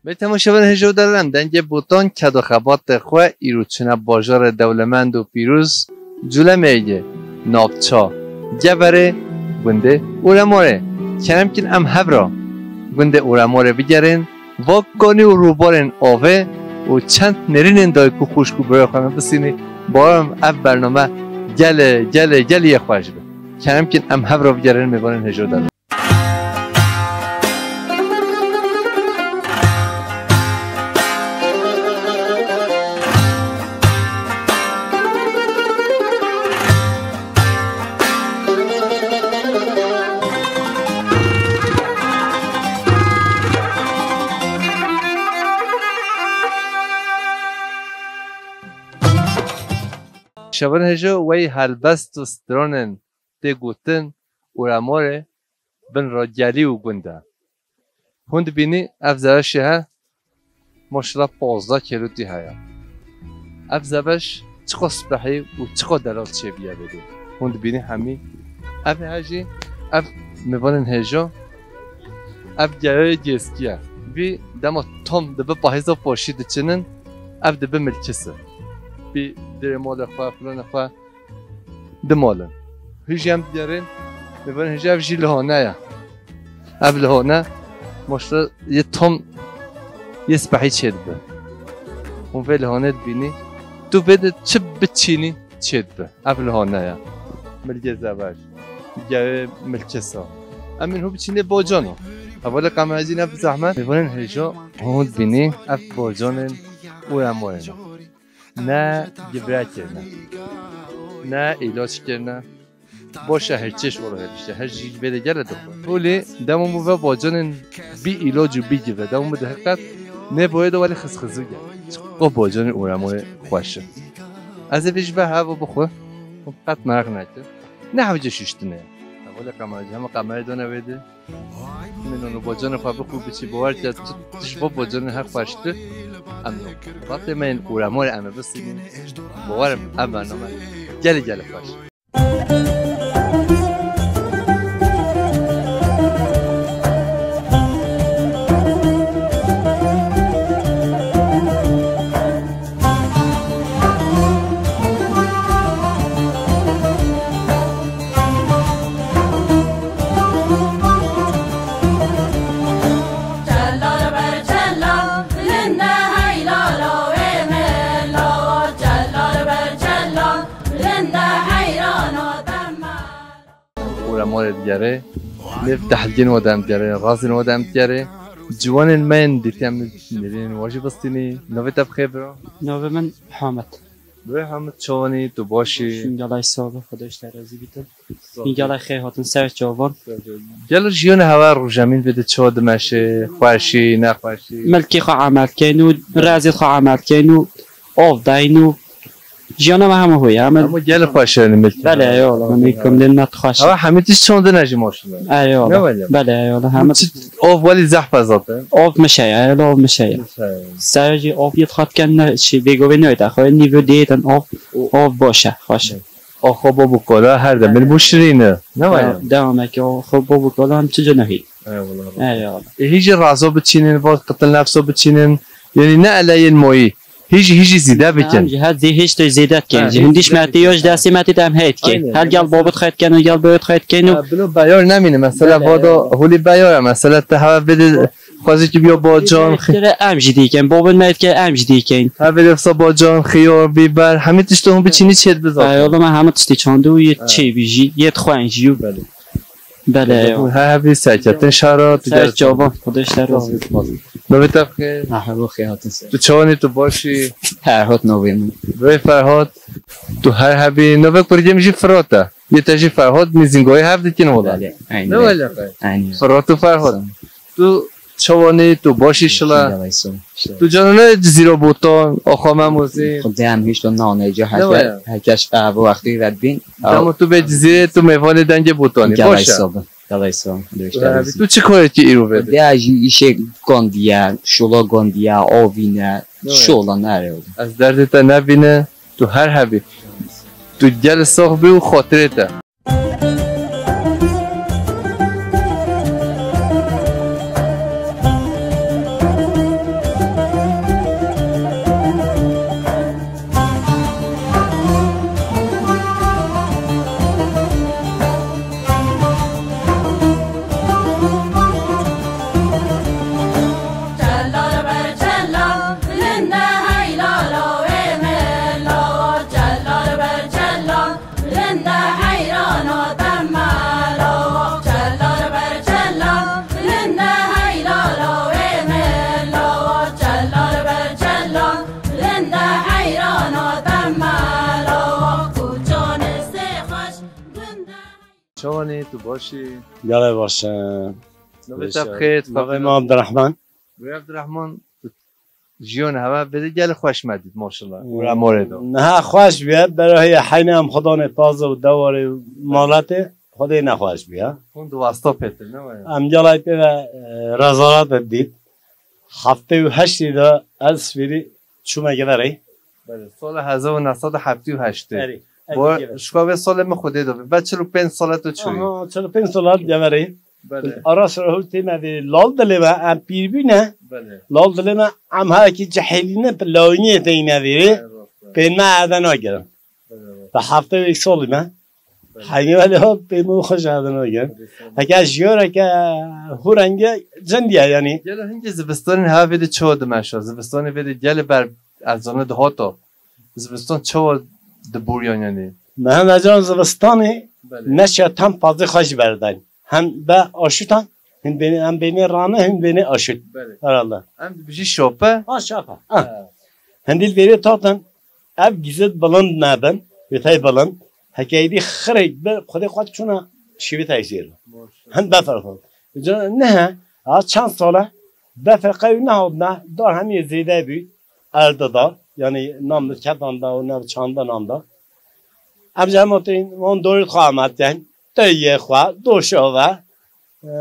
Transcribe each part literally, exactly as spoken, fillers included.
Belê temaşevanên hêja û delal, em dengê Botan, ked û xebatê xwe îro çûne bajarê dewlemend û pîroz Colemêrgê, navça Geverê, gundê Oremorê. Kerem kin em hev re gundê Oremorê bigerin, va kanî û rûbarên avê û çend nêrînên dayik û xwişk û birayê xwe me bisînî, bawer im ev bername gelê, gelê, gelê yê xweş be. Kerem kin em hev re bigerin mêvanên hêja û delal. Şevan hêja wey helbest û stranên tê gotin Oremorê bin ra gelî û gund e. Hûn dibînî ev zebeşê he, maşallah pazdeh kêlotî heye. Ev zebeş çiqa spehî û çiqa delal çêbûye vêdê. Hûn dibînî hemî. Ev he jî, ev mêvanên hêja, ev geverê gêskî ye. Vî dema tam dibi pahêza paşî diçinin, ev dibi milkis e. Vî dirê malê xwe, filanê xwe, di mal in. Hî jî em digerin, mêvanên hêja, ev jî lihane ye. Ev lihane, maşallah, yê tam yê spehî çêdibe. Hûn vê lihanê dibînî, tu vê de çi biçînî çêdibe. Ev lihane ye. Milgê zebeş, gerê milkisa. Em ên hû biçînê bacana. Hevalê qemercî ne bi zehmet. Mêvanên hêja, hûn dibînî, ev bacanên Oremorê ne. Ne gibre kirine, ne îlaç kirine. Boşa her çeşt were hêrişte. Her jî vê de gele dixwe. Holê dema min ve bacanên bî îlac û bî gibre. Dema min de heqet ne boye de welî xizxizû gel. O bacanên Oremorê xweş e. Ez ê vê ji ve heva bixwe. Qet meraq neke. Ne hewce şiştine. Hevalê qemercî, hema qemerê dane wê de. Min û bocanê xwe bixwe biçî, bawer ke tu, tu ji bo bocanê her xweştir. Em vatê me yên Oremorê em ê bisînin. Bawer im ev bername gelê gelê xweş. Oremorê digere, nêv dehlgên we de em digere, razên we de em digere. Ciwanên me yên dîtî em nêrînên we jî bistînî. Navê te bi xêr bira? Navê min Hamed. Birê Hamed, çawanî, tu baş î? Hingala sağ ol, Xwedê ji te razî bîtin. Hingala xêr hatin ser çavan. Gelo jiyana hewa rojemîn vê de çawa dimeşe, xweşî, nexweşî? Milkê xwe emel keyn û rezê xwe emel keyn û av deyn û jiyana me hema hoye. Hema gelo xweş e, milkê. Belê, eyvallah, min îkom lê net xweş. Hewa hemî tişt çandine jî maşallah. Eyvallah. Ne wele? Belê, eyvallah, hemî. Av welî zehf e zaten. Av mişe ye, eyvallah, av mişe ye. Mişe ye. Ser jî av yê xwe dikin ne, şey, bêgovê neyê te, xwe nîvê dêtin av, av baş e, xweş e. Axa bab û kala her demê bo şirîn e. Ne waya? Dewameke axa bab û kala em çi cinehî. Eyvallah. Eyvallah. E, hî jî razo biçînin, va qitil nefso biçînin. Yanî ne eleyên moyî. Hî jî, hî jî zîde bikin. Em jî her zê hêj te zêde dikin. Ha, jî hindîş metê yo ji destê metê de em heyt kê. Aynen. Her gel babet xeyt ken, gel babet xeyt ken. Ha, bilo beyar nemîne. Mesela vado hûlî beyar e. Mesela te hava bide xwezî ki biyo bacan. Kire em jî dîken. Babet me ke em jî dîken. Ha, bide fsa bacan, xiyar, biber. Hemî tişt hûn biçînî çêt bizat. Ay, oğlum, hemî tiştî çandu yê çê bijî, yê xwen jî. Belê. Belê, ya. Her hebî serketin şara, tu ser çavan, Xwedê ji te razî. Navê te bi xêr? Merhaba, xêr hatin ser. Tu çawanî, tu başî? Ferhat navê min. Vê Ferhat, tu her hebî, navê kurgê min jî Firat e. Yê te jî Ferhat, nîzîngoyê hev dikin wala. Belê, aynen. Ne wele qey? Aynen. Firat û Ferhat. Sağ ol. Tu çawanî, tu başî şila? Gelay sağ ol. Tu canine Cizîra Botan, axa Memozî. Xwedê em hîç to nane, ca her kes, her kes ev wextî vedbîn. Dema tu bê Cizîrê, tu mêvanê dengê Botanî. Gelay sağ ol. Gelay sağ ol. Döşte. Tu çi karê dikî îro vê? Xwedê jî îşê gandiye, şola gandiye, avîne, şola nere. Ez derdê te nebîne, tu her hebî. Tu gel sax bî û xatirê te. Tu baş î? Gelek baş e. Navê te bi xêr, navê me Abdurrahman. Wê Abdurrahman, tu jiyan heve vêde gelek xweş me dît, maşallah. Hmm. Û remorê de. Niha xweş bûye, berahî heynê em xudanê paz û dewarê maletê, xwedê nexweş bûye. Hûn di wasta pêtir, ne waya? Em gelek pê ve, e, rezalet dît. Heftê û heştê de ez fêrî çûme geverê. Belê, sala hezar û neh sed û heftê û heştê. Erê, erê, Bo, geverê. Şika vê salê min xwedê de bî. Ve çil û pênc sala tu çûyî. Aha, çil û pênc sala geverê. Belê. Ara sira hûr têne vê lal dilê me, em pîr bîne. Belê. Lal dilê me, em herekî cehêlîne, lawîniyê teyne vêrê. Erê, rast e. Pênme erde nagirin. Belê, rast. Ve heftê û yek salî me. Belê. Heynî welê hop pê min xwe ji erdin nagir. Belê, sağ ol. Heke jiyareke hûrenge cindiye yanî. Gelo hingê zivistanên hevê de çawa dimeşa? Zivistanê vê de gelê ber ez zane dihata. Zivistan çawa dibûriyan yanî? Mehmet Can zivistanê Belê. Neşe tam fazê xwe ji berdan. Hem be aşutan, hin bêne, hem bêne rane, hin bêne aşut. Belê. Herhalde. Em dibijî şope? Ha, şope. Ha. Ha. Hindî vêrê tatin, ev gizit bilind nebin, wêtay bilind. Heke êdî xirek bi, xwedê xwe çûna şivî tey zêr. Maşallah. Hin befer xwe. Ca nehe, ha çend sale, befer qew nehatne, dar hemî zêde bû, erdida, yanî nam ketan da û nav çanda nam da. Em ji hema tên, wan dorî xwe ametên, teyê xwe, doşa ve, e,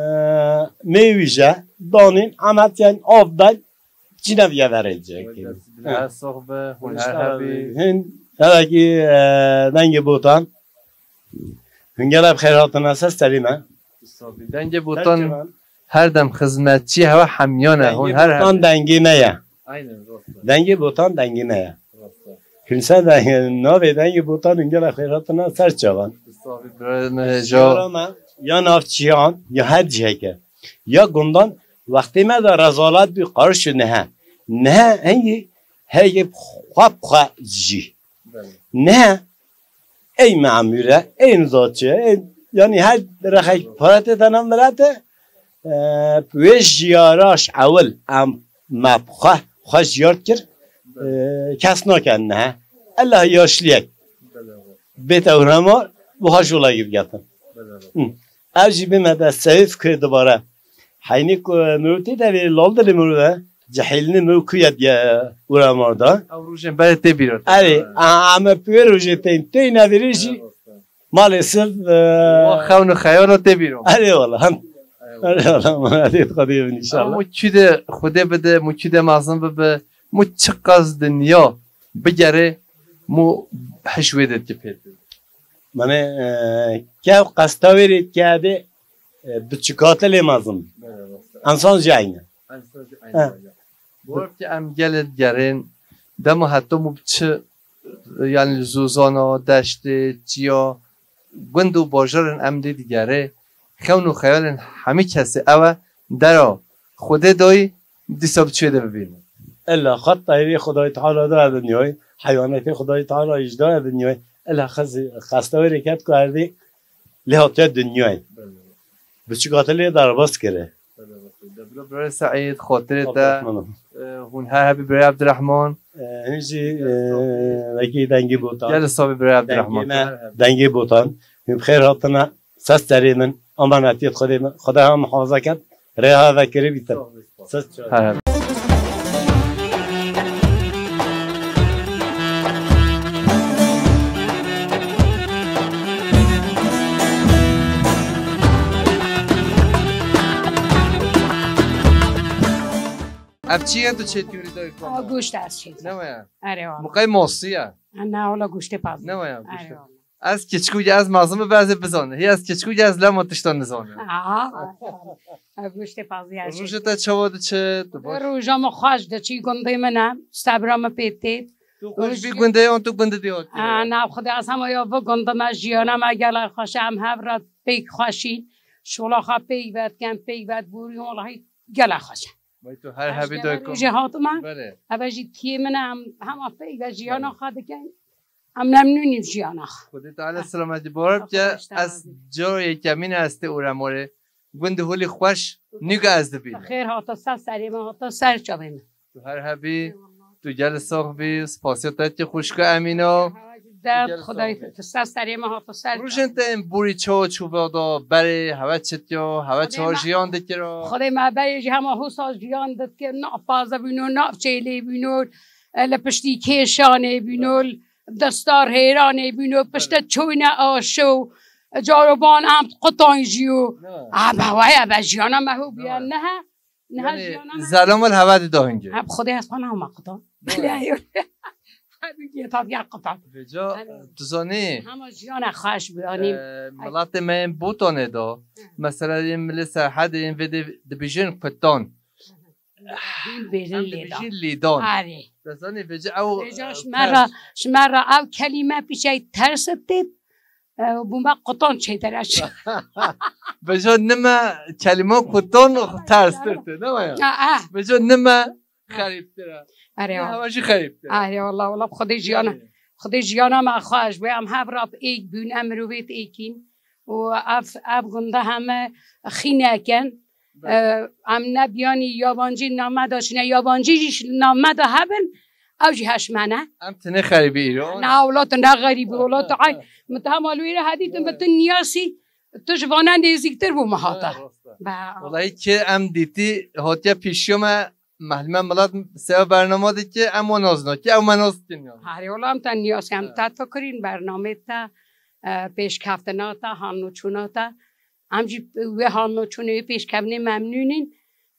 mêwîje, danîn, ametên, av ben, cîne viye verê cekî. Wê dest bi sox be, hûn her hebî. Hin, hevekî, e, dengê botan. Hûn gelek bi xêr hatine ser serî me. Dengê botan her dem xizmetçî hewe hemiyane. Hûn her botan dengê me ye. Aynen, rast e. Dengê botan dengê me ye. Rast e. Hûn ser dengê, navê dengê botan hûn gelek xêr hatine ser çavan. Destê birayê me hêja. Şiyara me ya navçiyan, ya her ciheke. Ya gundan, wextê me de rezalet bî, qariş û nehe. Nehe hengî heyê xwe bi xwe jî. Belê. Nehe ey memûr e, ey nizatçi, ey, yanî her rexek para tê dana milete, e, wê jiyara ji ewil em me bi xwe, xwe jiyar kir, e, kes naken nehe. Ella yaşliyek. Belê. Bête hurema, wiha jola girgetin. Belê. Hı. Ev jî bime de seyf kê dibare. Heynî ku mirov tê de vê lal dilê mirov e, cehîlînê mirov kuye diye û remar da. Ew rojên berê tê bîra. Erê, a, em ê pê rojê tên, tê nevêrê jî, maalesef, e, wa xewn û xeyala tê bîra. Erê wala, hem. Erê wala, ma dê Xwedê bin inşallah. Ama kî de Xwedê bide, mu kî de mezin bibe, mu çiqas dinya bigere, mu hiş wê de dike pê. Mane, e, kew qesta wê rê dike de, e, bi çikate lê mezin. Belê, rast e. Ensan jî eyne. Ensan jî eyne. He. Bor ki em gelê digerên, dema heta mu bi çi, yani li zozana, deştê, çiya, gund û bajarên em dê digerê, xewn û xeyalên hemî kesê ew e, dera Xwedê dayî, dîsa bi çê de bibîne. Ella xwe teyrê Xwedayê Teala daye dinyayê, heywanatê Xwedayê Teala jî daye dinyayê. Ella xez-, xesta wê rê ket ku erdê lê hatiye dinyayê. Belê. Biçûka te lê derbas kire. Belê, belê. Debra birayê Seîd, xatirê te, Abdurrahman. E, hûn her hebî birayê Abdurrahman. E, hûn jî, e, wekî dengê botan. Gelê sabî birayê Abdurrahman. Dengê me, dengê botan. Hûn bi xêr hatine. Ses serê min, emanetiyê Xwedê min. Xwedê ha muhafaza ket. Rêha vekirî bîtin. Ses çar. He. Ev çi ye tu çêdikî wî dayê xwe? Aa, goşt ez çêdikim. Ne waya? Erê wala. Muqey masî ye? Ne wala, goştê paz. Ne waya, goştê. Erê wala. Ez keçikû ye, ez mezin bibe ez ê bizane. Hê ez keçikû ye, ez lema tişta nizane. Aha. Ev goştê pazî her şey. Rojê te çawa diçe? Tu baş? Roja min xweş diçe, gundê min e. Sebra min pê tê. Tu xweş bî gundê yan tu gundê dê hatî? Aa, na, Xwedê ez hema ya bi gundê me, jiyana me gelek xweş e, em hev re pêk xweş î. Şola xwe pêk vedikin, pêk vedibûrî, wellahî gelek xweş e. Vay tu her hebî dayko. Rojê hatime. Belê. Eve jî tiyê min e, em hema pêk ve jiyana xwe dikin. Em memnûn in jiyana xwe. Xwedê Teala selametî bawer bike. Ez cara yekemîn e ez tê Oremorê. Gund û holî xweş nîga ez dibînim. Xêr hata ser serê min, hata ser çavê min. Tu her hebî, tu gelê sax bî, spasiya te dike xwişka Emîna. Te Xwedayê te ser serê me hate ser. Rojên te ên borî çawa çû veda berê, hewe çitiyo, hewe çawa jiyan dikiro? Xwedê me berê jî hema hosa jiyan dikir, nav paze bîno, nav çêlê bîno, e, li piştî kêşanê bîno, destar hêranê bîno, pişte çoyne aşo, caroban em qutan jiyo. Em hewe be jiyana me ho biyan nehe. Niha Yani, jiyana me zalama li heva dida hingê. Hem Xwedê ez xwe nahma qutan. Belê. Her gün yê tabiya qutan. Vêca, Hani tu zanî, hema jiyana xweş bi, hani, e, milatê me yên Botanê de, mesela yên milê Serhedê yên vê dê dibijin kutan. Hûn bêjin Em lêdan. Dibijin lêdan. Arê. Te zanî vêca ew, Vêca e, ji me re, ji me re ew kelîme pîçey ters tê, e, bû me qutan çê dereç. Vêca nime kelîma kutan terstir tê, ne waya? Ah, ah. Vêca nime xerîbtir e. Arê Ne wala. Hewa jî xerîbtir e. Arê wala, wala Xwedê jiyana, Yani. Xwedê jiyana me xweş be, em hev rap êk bûn, em mirovêt êkîn. Û ev, ev gunda heme xîneken. Belê. E, em ne biyanî yabancî name da çine, yabancî jî name da hebin, ew jî heşmene. Em tinê xerîbî îro. Na welat ne xerîbî, welat ay. Min te hema li wê re hedîtin, bi tu niyasî, tu ji vana nêzîktir bû me hata. Rast e. Be. Welayi ki em dîtî hatiye pêşiyo me, mehlime milat sewa bernama dike, em wan nazna ki, ew me nas dikin yani. Harê wala em te niyasî, em Evet. Te to kirîn bernamê te, e, pêşkeftina te, hannoçûna te. Em jî wê hannoçûnê, wê pêşkevnê memnûn in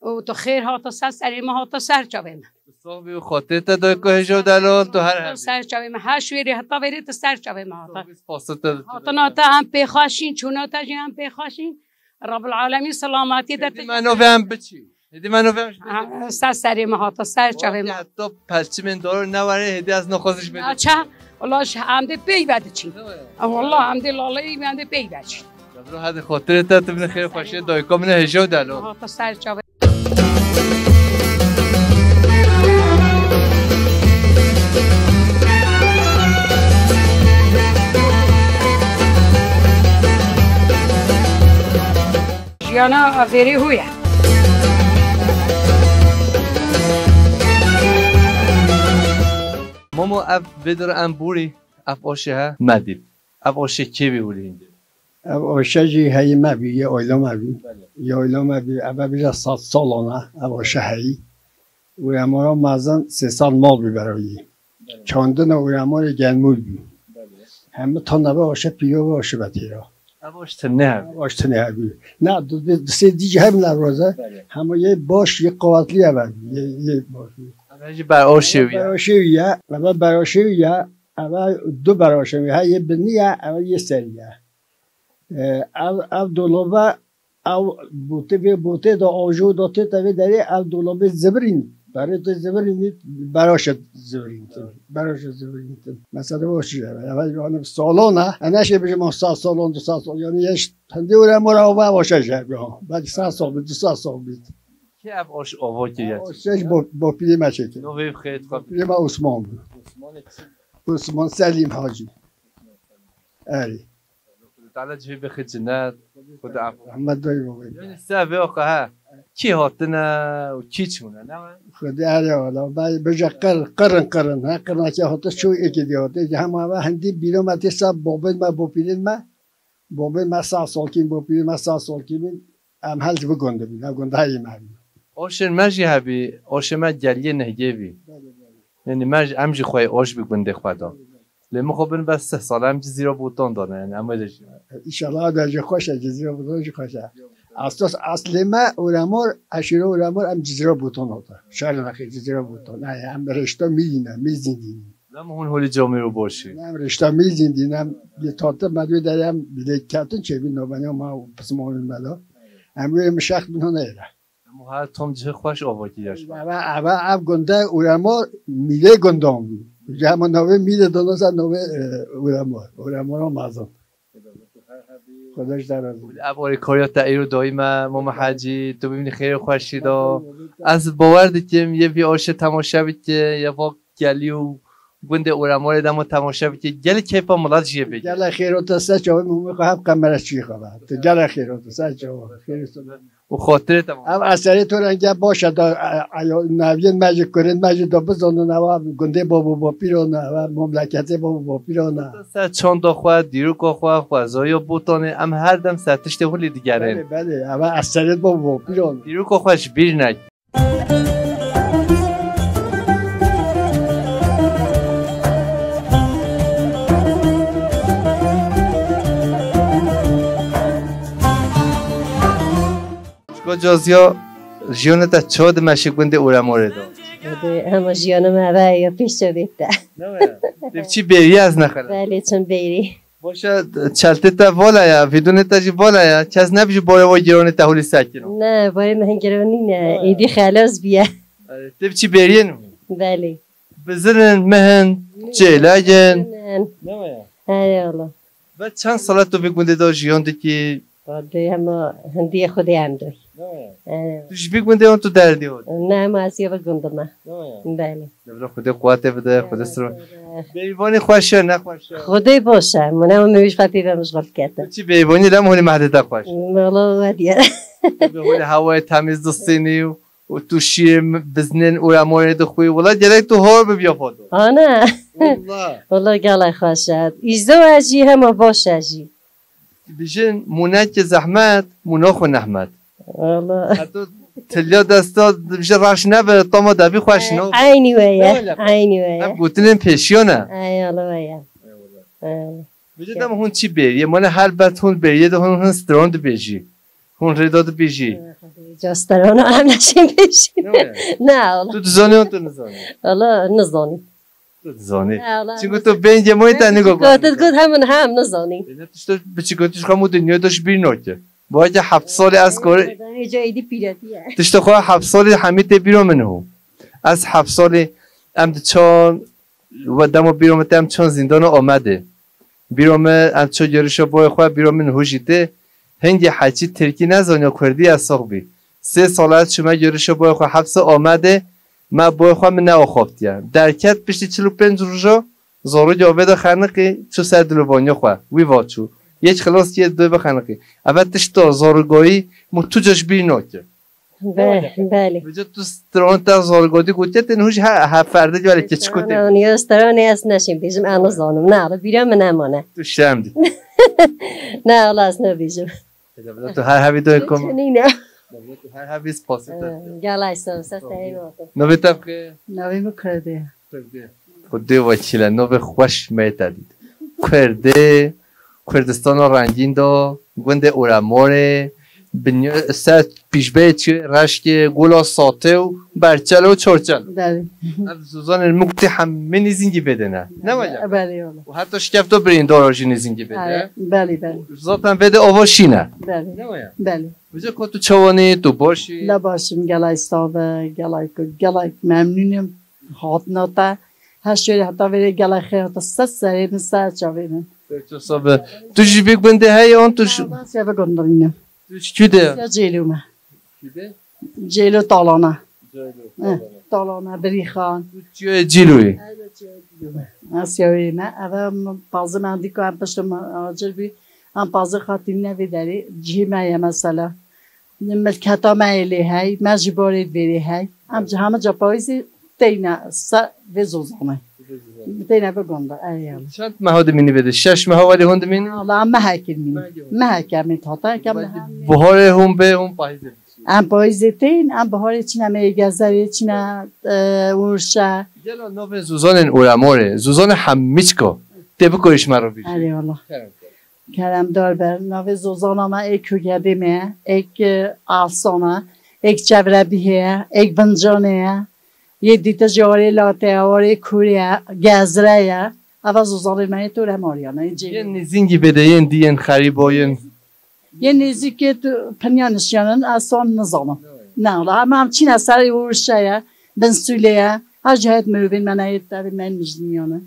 û tu xêr hata ser serê me, hata ser çavê me. Sax bî û xatirê te dayika hêja û delal, tu her hebî. Ser çavê me, her şwêrê heta vêrê tu ser çavê me hata. Sax bî, spasê te. Hatina te em pê xweş in, çûna te jî em pê xweş in. Rabbul Alemîn selametiyê de Hêdî me novê em biçî. Hêdî me novê em ji bê Ha, ser serê me hata, ser çavê me. Heta perçimên dor ne were, hêdî ez nexwazim ji bê Naça, wala ji em dê pey ve diçîn. Ne were? Wala em dê laleyî em dê pey ve çîn. Cevro hadi xatirê te, tu bine xêr xweşiyê dayika min hêja û delal. Hata ser çavê. Jiyana vêrê hû ye. Momo, ev vê dor em borî, ev aşê he me dît. Ev aşê kê bî hûrî hingê? Ev aşe jî heyî me bî, yê oyla me bî. Belê. Yê oyla me bî, eve bîra sed salan e, ev aşe heyî. Û emara mezin sê sed mal bî berayî. Belê. Çandina û emarê gelmûl bî. Belê. Hemû tan eve aşe pîro ve aşe betêra. Ev aş tine hebî? Ev aş tine hebî. Ne, du, du, du sê dî jî hebin ev roze. Belê. Hema yê baş, yê qewetlî eve bî. Yê, yê baş bî. Eve jî ber aşê wî ye. Ber aşê wî ye. Eve ber aşê wî ye. Eve du ber aşê wî ye. He yê binî ye, eve yê serî ye. E, ev, ev dolaba, ev botê, vê botê de ajo de tête vê derê, ev dolabê zibirîn. Berê tê zibirînî, beraşe zibirîn. Beraşe zibirîn. Mesela bu şey, yani, yani salan ha. E, neşe bijim sed salan, du sed salan. Yani, yeş, hende öyle mora ava başa şey, ya. Belki sed sal, du sed sal bit. Ki ev aş ava ki ya. O şey, bu, bu piyema çekin. No ve xeyt. Bu piyema Osman. Osman Selîm Hacî. Erê. Xwedê Teala cihê bixî cinet, Xwedê af. Rehmet dayî baba. Yani se vê oqa ha. Kî hatine û kî çûne, ne we? Xwedê erê wala. Bay bije qir, qirin, qirin. Ha, qirnakê hate çû êkê dî hate. Hema ve hindî bîro me tê sa bobên me, bopîrên me. Bobên me sa solkîn, bopîrên me sa solkîn bin. Em hel ji bi gund bîn. Ev gund herî me bî. Oşên me jî hebî, oşê me geliyê nehgê bî. Belê, belê. Yani me jî, em jî xwe oş bi gundê xwe da. Belê, belê. Lê min xwe bin bes sih sal em Cizîra Botan dane, yani em öyle jî. Înşallah da jî xweş e, Cizîra Botan jî xweş e. Astos aslê me Uramor, eşîra Uramor em Cizîra Botan hata. Şerê nexê Cizîra Botan. Ay, em rişta mîlîne, mîl zindîne. Lem hûn holî camêr û başî. Em rişta mîl zindîne, em bir tatlı medve de em bile ketin çevi nobanya ma pismanın melo. Em wê mişak bin hona êre. Em her tom cihê xweş avakî yaş. Eve, eve, ev gunde Uremo mîlê gundan bû. Ji hema navê mîlê danosa navê, e, Uremo. Uremo ra mezin. Xwedê ji te razî. Ev alîkariya te îro dayî me, Mama Hecî, tu bimînî xêr û xweşî da. Ez bawer dikim, yê vî aşê temaşe bike, yê va gelî û gundê Uremarê dema temaşe bike, gelî keyfa milet jiyê bike. Gelek xêr û te ser çavê Mama xwe hep qemere çî xwe be. Tu gelek xêr û te ser çavê. Xêr û û xatirê te. Ev eserê to renge baş e da, e, e, naviyên me jî, kurên me jî da bizanin, ewa gundê bab û bapîran e, ewa memleketê bab û bapîran e. Ser çanda xwe, dîroka xwe, xwezaya Botanê, em her dem ser tiştê xwe lê digerin. Belê, belê, ewa eserê bab û bapîran. Dîroka xwe ji bîr nek. Çiko caziya jiyana te çawa dimeşe gundê Oramorê de? Hema jiyana me eve ya pêş çavê te. Ne waya? Te çi bêriye ez nexelim? Belê, çim bêrî. Baş e, çeltê te vala ya, vîdonê te jî vala ya. Kes nebijî barê wa giranê te holî sekino. Ne, barê me hin giran nîne. Ha. Êdî xelas biye. E, te bi çi bêriyên? Belê. Bizin in, meh in, çêlek in. Bizin in. Ne waya? Hey Allah. Ve çend sala tu vî gundê de jiyan dikî? Vadê hema hindiye Xwedê em doy. Ne waya? Hey. Tu ji vî gundê an tu derdî hot? Ne, hema ez yê vî gundê me. Ne waya? Belê. Devre Xwedê quwetê bide, Xwedê siro. Bêrîvanî xweş e, ne xweş e? Xwedê baş e. Mine û mewîş xwe pê ve mişxul dikete. Çi bêrîvanî lem holî mehdê te xweş? Wala wediye. Bi holî hewayê temîz distînî û, û tu şîrê biznên Oramorê dixwî. Wala gerek tu hor bibiya foto. Ana. Wala. Wala gelek xweş e. Îzo e jî hema baş e jî. Dibêjin, mûneke zehmet, mûna xwe nehmet. Wala. Heto tiliya desta dibêje reş nebe, tama debî xweş no. Eynî we ye, eynî we ye. Ev gotinên pêşiyan e. Ey, wala we ye. Eyvallah. Ey. Bêje dema hûn çi bêriyê? Mane helbet hûn bêriyê de hûn, hûn stran dibêjî. Hûn rêda dibêjî. Ca strana em neşên bêjî. Ne waya? Ne, wala. Tu dizanî an tu nizanî? Wala, nizanî. Tu dizanî. He, wala. Çunku tu bêngê moyê te nîgo. Gotit, got, hem, hem nizanî. E, ne tişto biçîko tu ji xwe mû dinyayê de ji bîr nake. Bo yeke heft salî ez kor-, Danê ca êdî pîretiye. Tişto xwe heft salî hemî tê bîra min hû. Ez heft salî em diçan we dema bîra min te em çan zîndana Amedê. Bîra min em ço gerişa boyê xwe, bîra min hû jî tê. Hingê heçî tirkî nezaniya kurdî ez sox bî. Sê sala ez çûme gerişa boyê xwe hepsa Amedê, me boyê xwe min neaxaftiye. Derket piştî çil û pênc roja zarokê avê de xeniqî, çû ser dilovaniya xwe. Wî va çû. Yek xilas kiye doy ve xeniqî. Eve tişta zarogayî min tu ca ji bîr nake. Be-, belê. Vêca tu stran te zarogotî gotiye, tên hûj he, he ferdê wele keçiko tê. Niya stranê ez neşên bêjim, ez nizanim. Ne, ala bîra min nemane. Tu şerm dî. Ne, ala ez nebêjim. Devlet tu her hevî doy kom. Nîne. Devlet tu her hevî spasê te. Gelay sağ ol, ses te heyno. Navê te bixê? Navê min Kurdê. Kurdê. Xwedê wekîl e, navê xweş me te dît. Kurdê, Kurdistana rengîn de, gundê Oramorê, binya-, ser pîşbeyê çiyê reşkê, gola satê û berçel û çorçel. Belê. Ev zozanên min gotî hemî nêzîngî vê de ne. Ne wele? Belê, wele. Û heta şikefto birîndara jî nêzîngî vê de. Belê, belê. Zaten vê de ava şîn e. Belê. Ne waya? Belê. Vêca ku tu çawanî, tu baş î? La baş im, gelay sax be, gelay ku, gelay memnûn im. Hatina te. Her şerî heta vêrê gelek xêr hata ser serê min, ser çavê min. Pek çok sağ be. Tu jî vî gundê heye an tu ji... Wala, ez ya vî gundê nînim. Tu ji kî de? Ya Cêlû me. Kî de? Cêlû Talana. Cêlû, eh, Talana. Talana, Birîxan. Tu çiyayê Cîlû yî? Eyla çiyayê Cîlû me. Ez ya wê me. Eve pazê me dîko em pişt me acil bî. Em pazê xatî ne vê derê. Cihê me ye mesela. Milketa me yê lê hey, me jî barê divêrê hey. Em ji heme ca payîzê teyne se vê zozanê. Teyne vê gonda, erê yala. Çend meha dimînî vê de? Şeş meha welê hûn dimînî? Wala em mehekê dimînî. Mehekê hûn. Mehekê em ê hata, ke em... Buharê hûn bê, hûn payîzê diçî? Em payîzê tên, em buharê çine me yê gezerê, çine, e, urşe. Gelo navê zozanên Oramorê, zozanê hemî çiko. Tê bikorî ji me re bî. Erê wala. Kerem. Keremdar be. Navê zozana me êk Kogedê me ye, êk, e, Asana, êk Çevrebîhê ye, êk Bincanê ye. Yê dîte jî Arê Latê ye, Arê Kûrê ye, Gezre ye. Eva zozanê me yê to re Maryana, yê cê. Yên nêzîngî vê de, yên dî, yên xerîbo, yên. Yên nêzîkê tu pinya nişiyanin, ez wan nizanim. Ne wala, ama em çîne serê Urşe ye, Bin Sûlê ye. Her cihayet mirovên me ne yê tevî me mijniyane.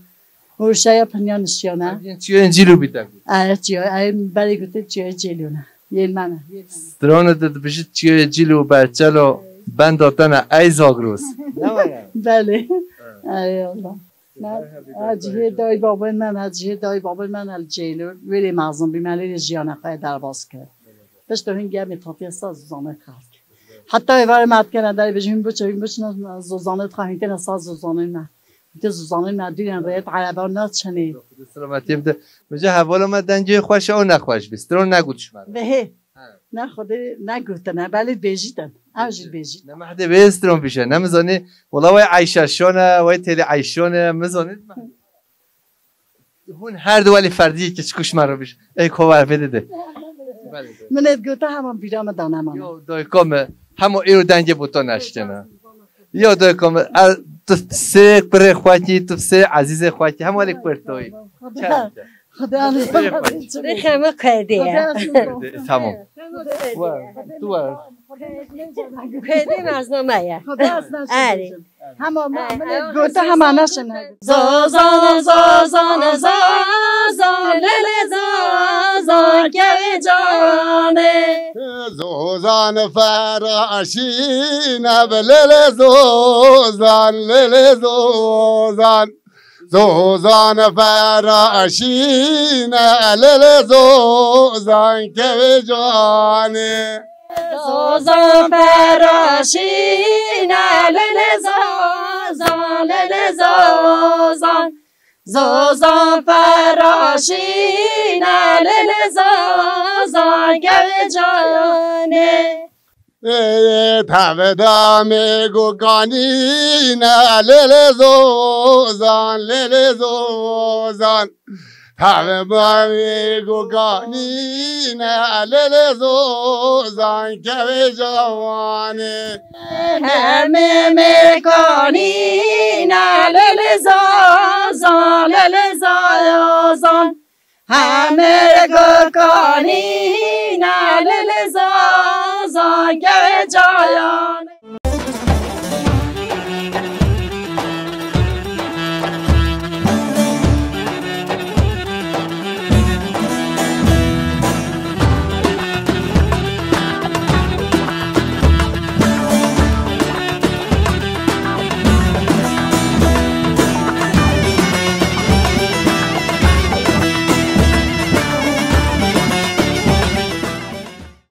Û şeya pinya nişiyane. Ev yên çiyayên Cîlû bî te got? Ev çiya, ev berê gotin çiyayê Cêlû ne. Yên me ne, yên me ne. Stranê de dibêjit çiyayê Cîlû û Berçelo benda te ne, ey Zagros. Ne waya? Belê. Ha. Ey Allah. Her hebî ha, cihê dayî babên me ne, cihê dayî babên me ne li Cêlû. Wêrê mezin bî, me lê jiyana xwe derbas kir. Pişt hûn gemê tatiye saz zozanê xelk. Heta êvarê me dikene derê bêjin hûn biçe, hûn biçine zozanê xwe, hûn têne saz zozanê me. Hûn tê zozanê me dûren rêyet ereba naçenê. Xwedê selametiyê bide. Mica hevala me dengê xweş e û nexweş bî. Stron negot ji me re. Vehê. He. Ne Xwedê negotine, belê bêjîtin. Ew jî bêjît. Ne mehdê bê stron bîşe. Ne mizanî, wela wey eyşa şone, wey têlê eyşone, mizanî. Hûn her du welî ferdiyê keçik û ji me re bîş. Ey kovar vê dide. Belê. Min êd gota hema bîra me da nemane. Yo, dayka me, hema êro dengê bota neşkene. Yo, dayka me, e, tu sê pirê xwekî, tu sê ezîzê xwekî, hema welî pirtoyî. Xweda. Xweda. Rêxe me Kurdî ye. Tamam. Wa, tu wa. Kurdî mezname ye. Erê. Hema me, min ê gota hema neşine. Zozan, zozan, zozan, lele zozan, kevê canê. Zozan feraşîne, lele zozan, lele zozan. Zozan feraşîne, lele zozan, kevê canê. Zozan feraşîne, lele zozan, lele zozan. Zozan feraşîne, lele zozan, kevê canê. Ê, tevda me gokanîne, lele zozan, lele zozan. Tevda me gokanîne, lele zozan, kevê canê. Heme me kanîne, lele zozan, lele zozan. Heme gokanîne, lele zozan, kevê canê.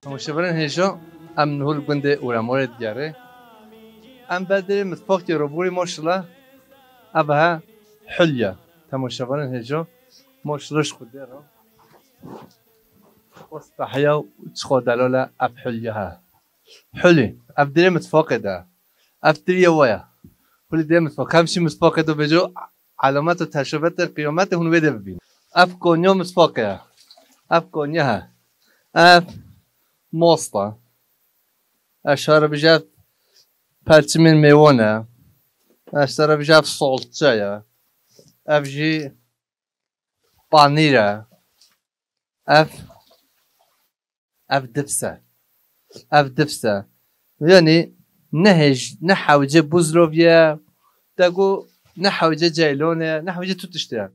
Temaşevanên hêja, em niho li gundê Uramorê digerê. Em ber derê mitfaqê roborî maşela ev he Hulya. Temaşevanên hêja, maşela ji xwe dê re. Westa heya û çiqa delal e ev Hulya he. Hulî, ev derê mitfaqê de. Ev tiriyê we ye. Hulî derê mitfaqê. Hem şî mitfaqê de bêjo, Elameta teşebetê qiyametê hûn wê de bibînin. Ev koniya mitfaqê ye. Ev koniya he. Ev mosta. Ez şara bijî ev perçimên mêwan e. Ez şara bijî ev salçe ye. Ev jî panîr e. Ev Ev dips e. Ev dips e. Yanî ne hêj, ne hewce buzlov ye, te got ne hewce ceylan e, ne hewce tu tişt e.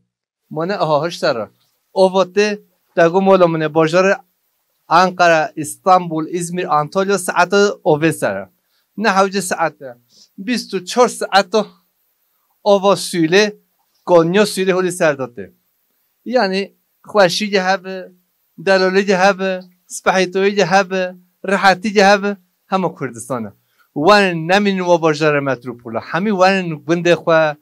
Ma ne aha hiş ser e. Ova tê, te got mola min e, bajarê Ankara, Îstanbul, Îzmîr, Antalya saeta ovê ser e. Ne hewce saet e. Bîst û çar saeta ova sûlê, koniya sûlê holî ser de tê. Yanî xweşî ge hebe, delalî ge hebe, spehîtoyî ge hebe, rehetî ge hebe, hema Kurdistan e. Werin nemînin wa bajarê metropola. Hemî werin gundê xwe,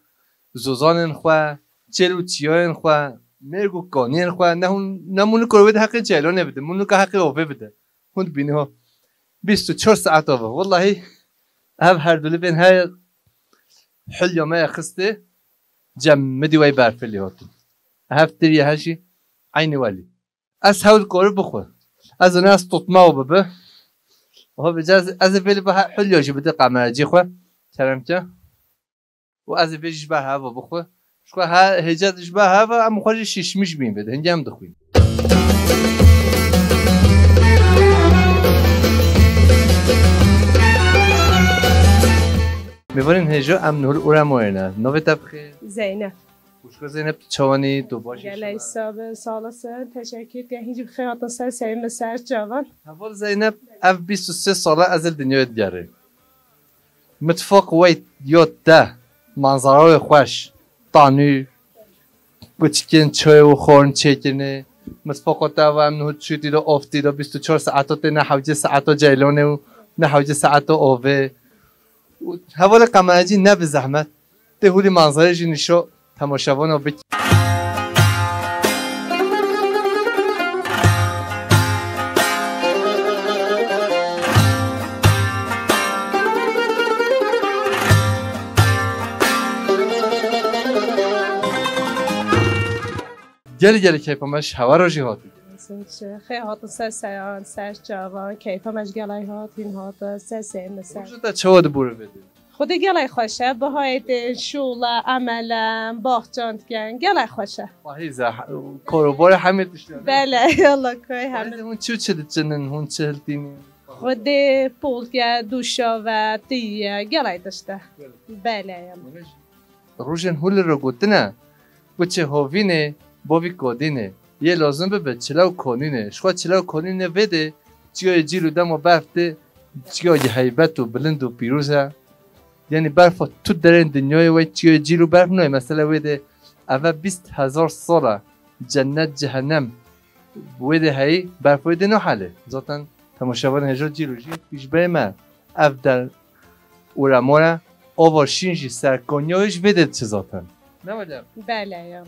zozanên xwe, çêl û çiyayên xwe, mêrg û kaniyên xwe. Ne hûn, ne mûnika wê de heqê ceylanê bide, mûnika heqê ovê bide. Hûn dibînin ho. Bîst û çar saet ava. Wellahî ev her du livên he Hulya me ye xistê, cem midî wey berfê lê hatin. Hev tirî he jî eynî welî. Ez hewl dikori bixwe. Ez ne ez tutma û bibi. Ho bi cez, ez ê vêlî bi he-, Hulya jî bide kameracî xwe. Kerem ke. Û ez ê vê jî ji ber heva bixwe. Ji xwe he-, hêce ji ber heva em xwe jî şişmiş bîn vê de. Hingê em dixwîn. Mêvanên hêja em nihul û remoyê ne. Navê te bixê? Zeynep. Xwişka Zeynep, tu çawanî, tu baş î? Gelek sax bin, sağ olasın. Teşekkür ederim. Hiç bixê hatin ser serê min ser çavan. Heval Zeynep, ev bîst û sê sal e ez li dinyayê digerê. Mitfaq wey ya te, manzara wê xweş, tanûr, kuçikên çay û xwarin çêkirinê, Mitfoqa te ava em niho çûyî dîdo of dîdo bîst û çar saeto tê, ne hewce saeto ceylonê û ne hewce saeto ovê. Û hevalê qemencî ne bi zehmet. Tê hûlî manzarê jî nîşo temaşevano bikî. Gelî gelî keyfa me ji hewa rojî hatî. Xê hatin ser seyan, ser çavan, keyfa me ji gelay hatin hatin, ser seyên me ser. Roja te çawa dibûre vê dê? Xwedê gelay xweş e, bihayê tê, şûl e, emel e, baxçan dikin, gelay xweş e. Pahîz e, he-, karobarê hemê tiştan. Bele, yalla koy hemê. Pahîzê hûn çi û çi diçinin, hûn çi hiltînin? Xwedê polke, dûşave, tiye, gelay tişt e. Gelay. Bele, yalla. Rojên hûlê re gotine, biçê hovînê, bavî kadînê. Yê lazim bibe çilew kanînê. Ji xwe çilew kanînê vê dê, çiyayê cîl û dema berf tê, çiyayê heybet û bilind û pîroz e. Yanî berfa tu derên dinyayê wey çiyayê cîl û berf nayê. Mesela wê dê eve bîst hezar sal e. Cennet, cehennem. Wê dê heyî, berf wê dê nahelê. Zaten temaşevanê hêja cîl û jî pîşberê me. Ev der Û remore ava şîn jî serkoniya wê ji vê dê diçe zaten. Ne wele? Bele, ya.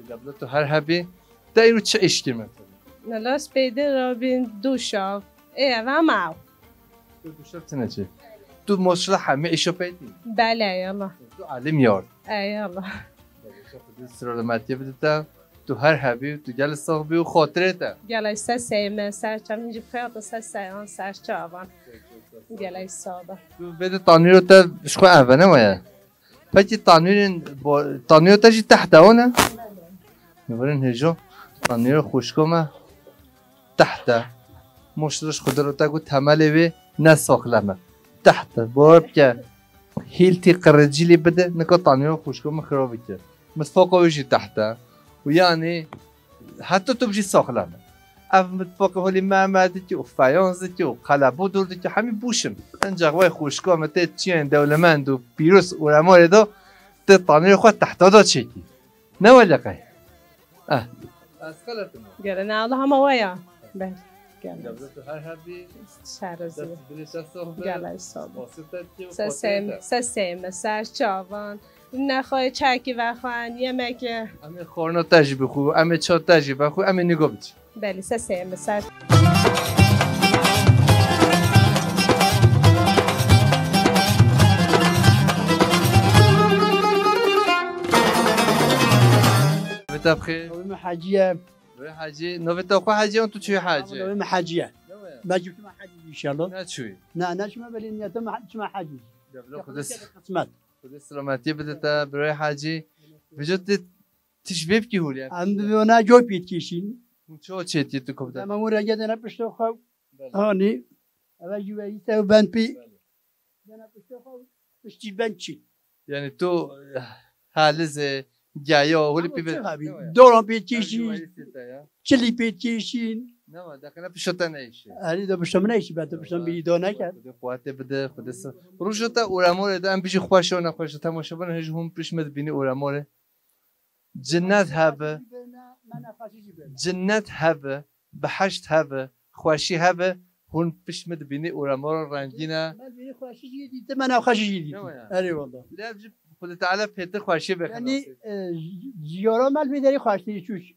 Deblo tu her hebî. Te îro çi îş kir mesela? Nelas peyde rabin duşav. Ê, eva mav. Tu duşav tine çi? Tu maşallah hemî îşo peytî. Bele, yalla. Tu alim yar. Ey, yalla. Deblo tu selametiyê bidite. Tu her hebî, tu gel sax bî û xatirê te. Gelay ser seyê me, ser çav, hincî bixeyata ser seyan, ser çavan. Gelay sade. Tu vê de tanîro te ji xwe ev e, ne waya? Pekî tanîrên bo-, tanîro te jî tehte o ne? Nivirin hêjo, tanîro xwişko me tehte. Moştiriş xudiro te got temelê wê ne saxlem e. Tehte. Bawer bike. Hîltî qiricîlî bide, nika tanîro xwişko min xira bike. Mitfoqa wî jî tehte. Û yanî heta tu bijî saxlem e. Ev mitfoqa holî mermer dike û feyans dike û qelebû dûr dike, hemî bûşin. Encax wey xwişka min tê çiyên dewlemend û pîroz û remarê de tê tanîrê xwe tehta da çêkî. Ne wele qey. Eh. Ez xeletim. Gere ne, Allah hema we ya. Ber. Gel. Devlet her her bir. Şerezi. Dest bilê te sohbet. Gel, ay sağ ol. Sesê me, sesê me, ser çavan. Nexwe çekî vexwen, yemekê. Em ê xorno te jî bixwe, em ê ço te jî vexwe, em ê nîgo biçin. Belê, sesê me ser. Navê te bi xêr? Navê min Hecî ye. Navê Hecî, navê te xwe Hecî an tu çûyî Hecî? Navê min Hecî ye. Ne waya? Belkî çima Hecî înşallah. Neçûyî? Ne, neçûme belê niyeta min çima Hecî. Ya bila Xwedê s-, qismet. Xwedê selametiyê bide te, birayê Hecî. Vêca tu tişt vê bikî hûrî? Em bi vê ne coy pêt kêşîn. Hûn çawa çêtiyê tu kovda? Em hûn rengê dene pişta xwe. Belê. Hanî, eve jî weyî te û ben pî. Belê. Dene pişta xwe, piştî ben çî. Yani tu, eh, halize, geya, hûlî pî ve. Doran pêt kêşîn. Çilî pêt kêşîn. Ne var, dakika ne pişta te ne işi? Erî de pişta min ne işi, ben de pişta min bî do neke. Xwedê quwetê bide, Xwedê se-, roja te û remorê de em bijî xweş û nexweş, temaşevan hêj hûn pişt me dibînî û remorê. Cinnet hebe. Cinnet hebe. Behişt hebe. Xweşî hebe. Hûn pişt me dibînî û remora rengîn e. Me dibînî xweşî jî dîti, me nexweşî jî dîti. Ne waya? Erê wala. Lê ev jî Xwedê Teala pêtir xweşî bê. Yanî, xelasî. E, ji-, jiyara me li vê derî xweştirî çû.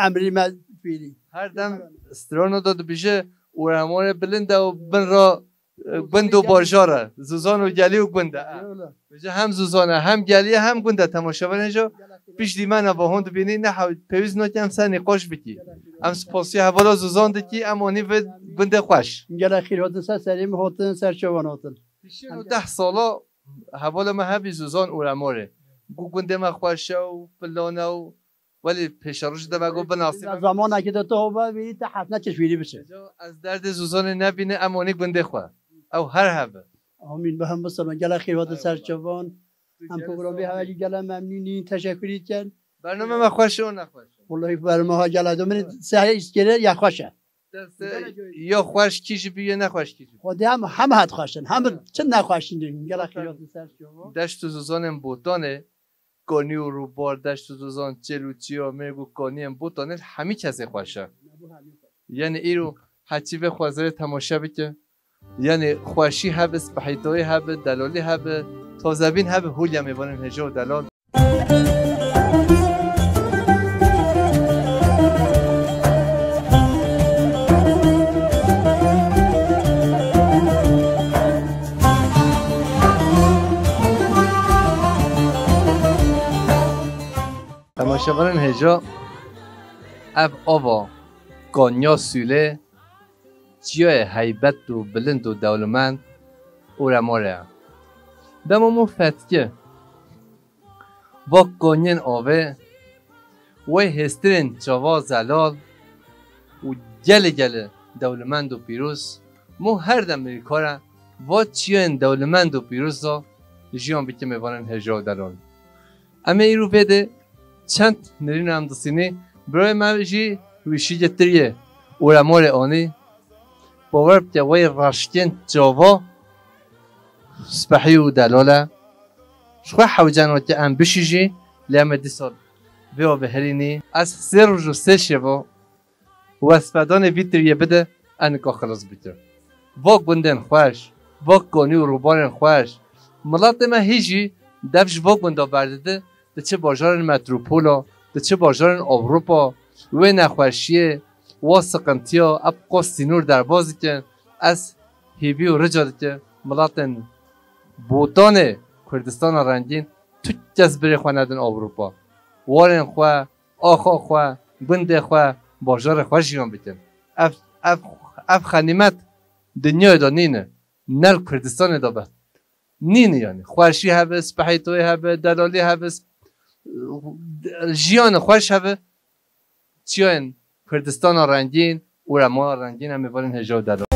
Emrî me fêrî. Her dem strano da dibêje, û remorê bilind e û bin ra, e, gund û bajar e. Zûzan û gelî û gund e. Eyvallah. Dibêje hem zûzan e, hem gelî ye, hem gund e. Temaşevanê jî pişt dîmena va hûn dibînî, ne hew-, pêwîst nake em ser nîqaş bikî. Em spasiya hevala zûzan dikî, em anî vê gundê xweş. Gelek xêr hatin ser serê min hatin, ser çavan hatin. Pişî û deh sala hevala me hebî zûzan û remorê. Gu gundê me xweş e û filan e û Welî pêşerojê de me got binasî. Zamanekî de tu hova bî, te heft ne çi fîrî biçe. Eco ez derdê zûzanê nebîne, em onî gundê xwe. Ew her hebe. Amîn, bi hemû ser gelek xêr hatin ser çavan. Em programê hewe jî gelek memnûn in, teşekkürî dikin. Bername me xweş e û nexweş e? Wellahî bername ha gelek do min sehre îskêre ya xweş e. Dest ya xweş kî jî bî, ya nexweş kî jî bî. Xwedê hem, hem hat xweş in, hem çi nexweş in, gelek xêr hatin ser çavan. Deşt û zûzanên Botanê konî û rûbar, deşt û dozan, çêl û çiya, mêrg û kaniyên Botanê li hemî kesê xweş e. Yanî îro heçî vê xwezerê temaşe bike. Yanî xweşî hebe, spehîtoyî hebe, delalî hebe, tazebîn hebe, hûliya mêvanên hêja û delal. Temaşevanên hêja, ev ava Konya Sûlê, çiyayê heybet û bilind û dewlemend û remore ye. Dema min fetkî, va konyên avê, wey hêstirên çava zelal û gelê gelê dewlemend û pîroz, min her dem mirî kare va çiyên dewlemend û pîroz de jiyan bike mêvanên hêja û delal. Em ê îro vê de çend nirîna em disînî, birayê me jî wî şî getiriyê û remorê anî. Bawer bike wey reşkên çava spehî û delal e. Ji xwe hewceno ke em bişî jî, lê em ê dîsa vê avê herînî. Ez sê roj û sê şeva wesfedanê vî tiriyê bide, ez nika xilas bikim. Va gundên xweş, va konî û rûbarên xweş. Miletê me hî jî dev ji va gunda berdide, diçe bajarên metropola, diçe bajarên Ewropa, wê nexweşiyê, wa siqintiya, ev qas sînor derbas dikin. Ez hêvî û rica dikim, miletên Botanê, Kurdistana Rengîn, tu kes birê xwe nedin Ewropa. Warên xwe, axa xwe, gundê xwe, bajarê xwe jiyan bikin. Ev, ev, ev xenîmet dinyayê de nîne. Ne li Kurdistanê de be. Nîne yanî. Xweşî hebe, spehîtoyê hebe, delalî hebe, sp-, jiyanê xweş hebe. Çiyayên Kurdistana rengîn û remora rengîn em ê verin hêja û delal.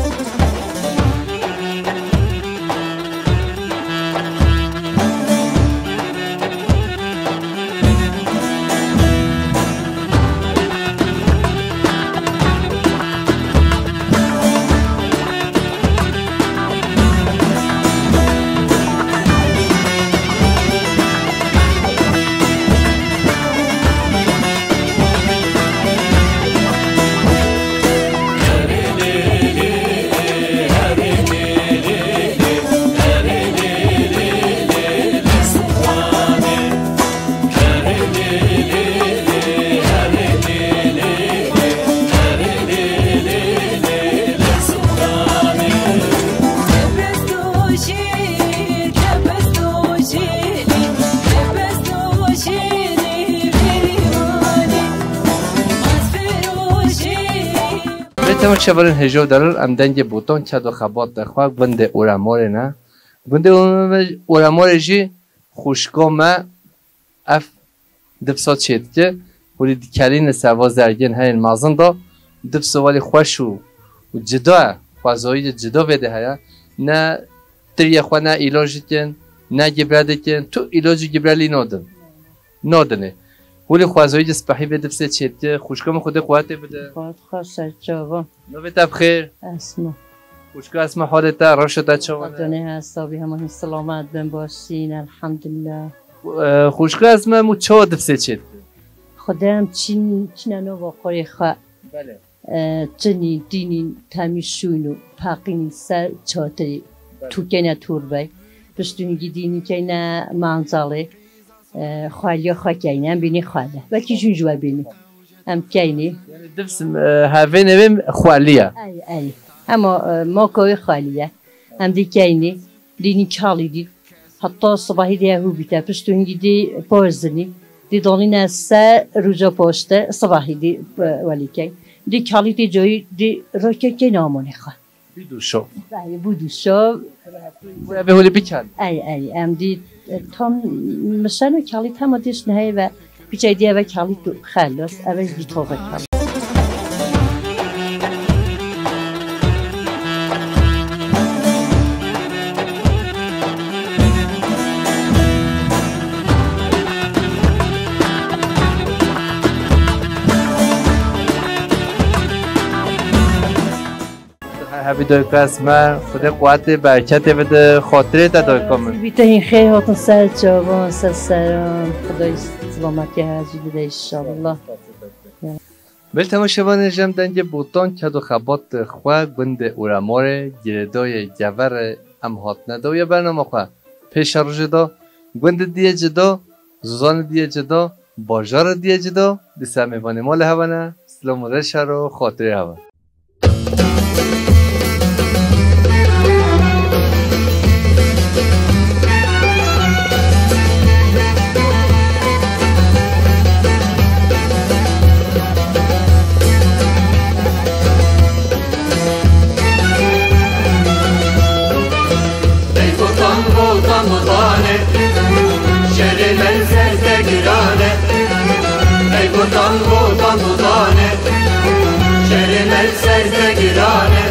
Lê temaşevanên hêja û delal, em dengê Botan, ked û xebatê xwe, gundê Oramorê ne. Gundê Oramorê jî xwişka me ev dipsa çêdike, hûlî dikelîne ser va zergên heyên mezin de, dipsa welî xweş û, û cida ye, xwezayî de cida vê de heye. Ne tiriyê xwe ne îlaj dikin, ne gibre dikin, tu îlaj û gibre lî nadin. Nadinê. Hûlî xwezayî de spehî vê dipsê çêdike, xwişka min Xwedê quwetê bide. Xwedê xwe ser çava. Navê te bi xêr? Esma. Xwişka Esma, halê te, rewşa te çawa ne? Xwedê hesabî hema hîn selamet bin, baş in, elhamdulillah. Xwişka Esma, em û çawa dipsê çêdike? Xwedê em çin, çine nava qorê xwe. Belê. E, çinî, dînî, temî şûn û peqînî ser çatirî. Belê. Tûkene tûrbey. Piştûnî gidînî keyne manzalê. E, xweliya xwe keynî, em bînî xwele. Belkî jûn ji we bînî. Em keynî. Yanî dipsim, e, hevênê wê xweliye. Ey, ey. Hema, e, maka wê xweliye. Em dî keynî. Dînî çalî dî. Heta sibahî dê hû bîte. Piştû hingî dê paş zinî. Dê danîne ser rûca paşte sibahî dê, e, welî key. Dê çalî dê cayî dê rakey key namanê xwe. Bî dû şo. Belê, bû dû şo. Eve holê bikan. Ey, ey, em dî, e, tam mişeno çalî tam dîş nehê ve. Piçê dê eve çalî tu xelos, eve jî toze çalî. Bi dayka Esmer, Xwedê quwetê, bereketê bide xatirê te dayka min. Bi te hîn xêr hatin ser çavan, ser seran. Xwedayê silametiya her jî bide înşallah. Belê temaşevanê, ji em dengê Botan ked û xebatê xwe gundê Oramorê, girêdayê Geverê em hatine dawiya bernama xwe. Pêşerojê de gundê dî yê cida, zozanê dî yê cida, bajarê dî yê cida, dîsa mêvanê malê hev ne, silam û rêşer û xatirê hev e. Ey Botan, Botan, Botanê, şerê me li ser te giran e. Ey Botan, Botan, Botanê, şerê me li ser te giran e.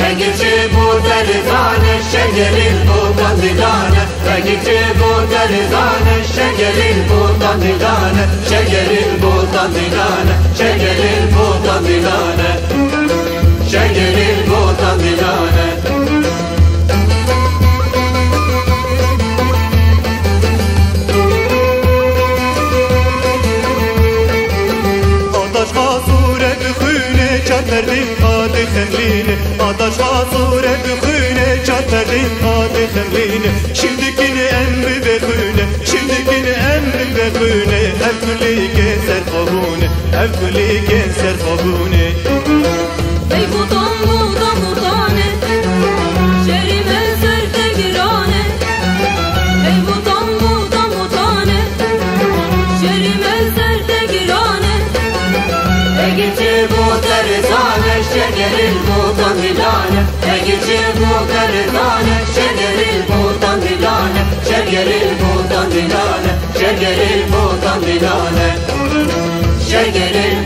Eger çê bo te rizan e, şegerê li Botan dilan e. Eger çê bo te rizan e, şegerê li Botan dilan e. Şegerê li Botan dilan e. Şegerê li Botan dilan e. Şegerê li Botan dilan e. Ataş xasûre dixwîne, çar ferdîn xwe dixemlîne. Ataş xasûre dixwîne, çar ferdîn xwe dixemlîne. Şîv dikin em bi vê xwîne, şîv dikin em bi vê xwîne. Ev kulîkê serxwebûne, ev kulîkê serxwebûne. Ey Botan, Botan, Botanê, şerê me li ser te giran e. Ey Botan, Botan, Botanê, şerê me li ser te giran e. Eger çê bo te rizan e, şegerê li Botan dilan e. Eger çê bo te rizan e, şegerê li Botan dilan e. Şegerê li Botan dilan e. Şegerê li Botan dilan e. Şegerê li